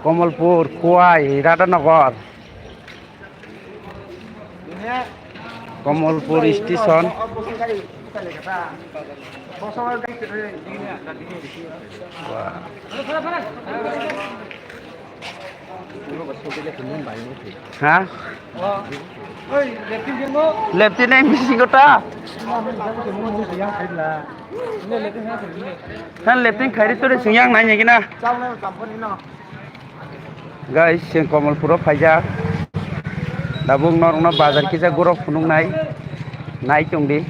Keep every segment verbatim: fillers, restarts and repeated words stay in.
Komolpur, Khowai, Radhanagar, Komolpur station. Wah. Ha? Leptin nai bisingo ta? Han leptin khairi tore singyang nai nai gina. Guys, seng Komolpuro phaijak. Dabung norokno bazar kisa gurok phunuk nai. Nai tong di.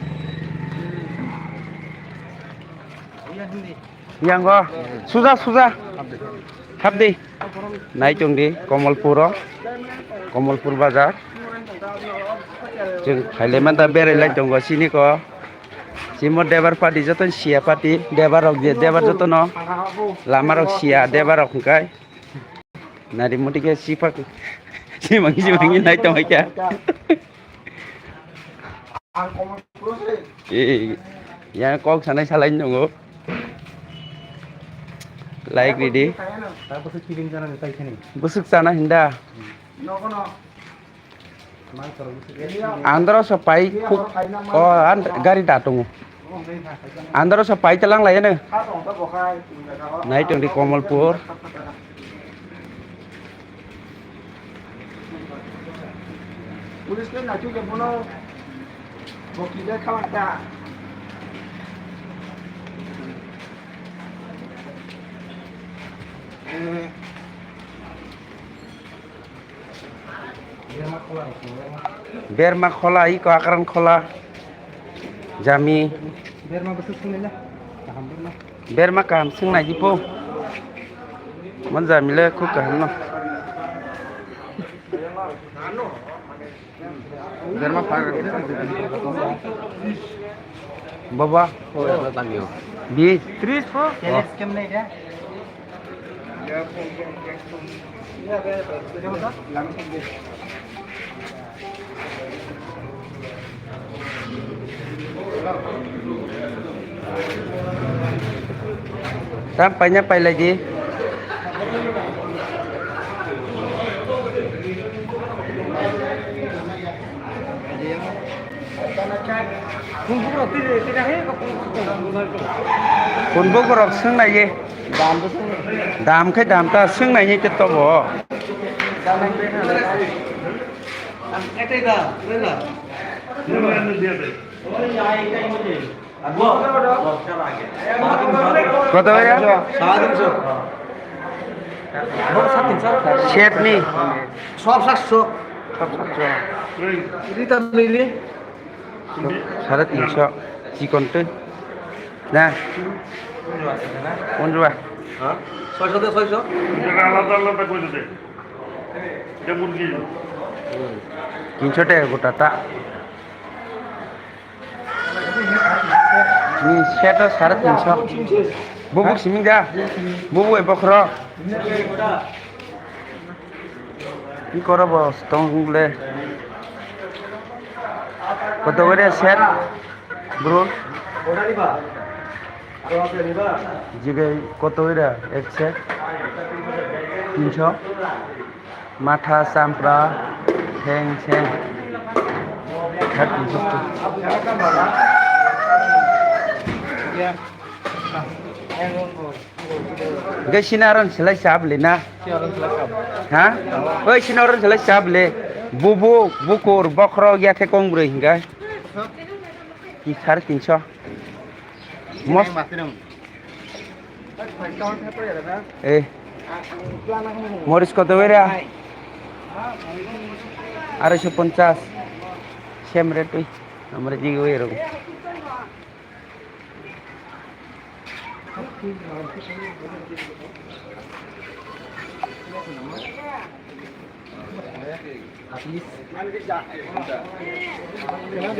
Yango, suja, suja. Habdi. Nai tong di, Komolpuro. Komolpur bazar. Chwng khailai manta berai lai tongo sini ko. Simo debar party joto siya party. Debar rok je, debar joto no. Lama rok siya, debar rok hwnkhe. Nari muti ke sipak. Simangi, simangi nai tong kya. Eh, yang kok sana salain nunggu. Like ready. Busuk sana hinda. Andro so pai khuk. Oh, an gari da tungu. Andro so pai telang lai ne. Nai tong di Komolpur. Police ke nachu ke bono boki de khalang ta. Berma khola, iko akran khola. Jami. Berma bwswk swngnai na? Kaham berma. Berma kaham swngnai di po. Mon jami le khub kaham no. Berma pha. Baba. Bi. Tris po. Oh. Tam paina pailai di. Phunbok rok swngnai ye. Dam khe dam ta swngnai ye te tobo. কত ভাইয়া? সাড়ে তিনশো। সাড়ে তিনশো। সেট নি? সব সাতশো। সব সাতশো। রিতা মিলি। সাড়ে তিনশো। চিকন তো? না। পনেরো। হ্যাঁ? ছয়শো দে, ছয়শো। আলাদা আলাদা করে দে। এটা মুরগি। তিনশো টাকা গোটাটা। Ni set o sare tinso. Bubuk simi da. Bubuk ebo khoro. Ki koro bo tong le. Koto gare set, bro? Jigai koto gare ek set? Tinso. Matha, champra, theng, seng. Hat ni sokto. Hingke sini aron selai sab le na? Ha? Oi, sini aron selai sab le. Bubu, bukur, bokhorok, yakhe kong broi hingke. Ki sare tinso. Mos- Eh. Moris koto bera? Arai so ponchas. Same rate oi. Amre jigi oi rong.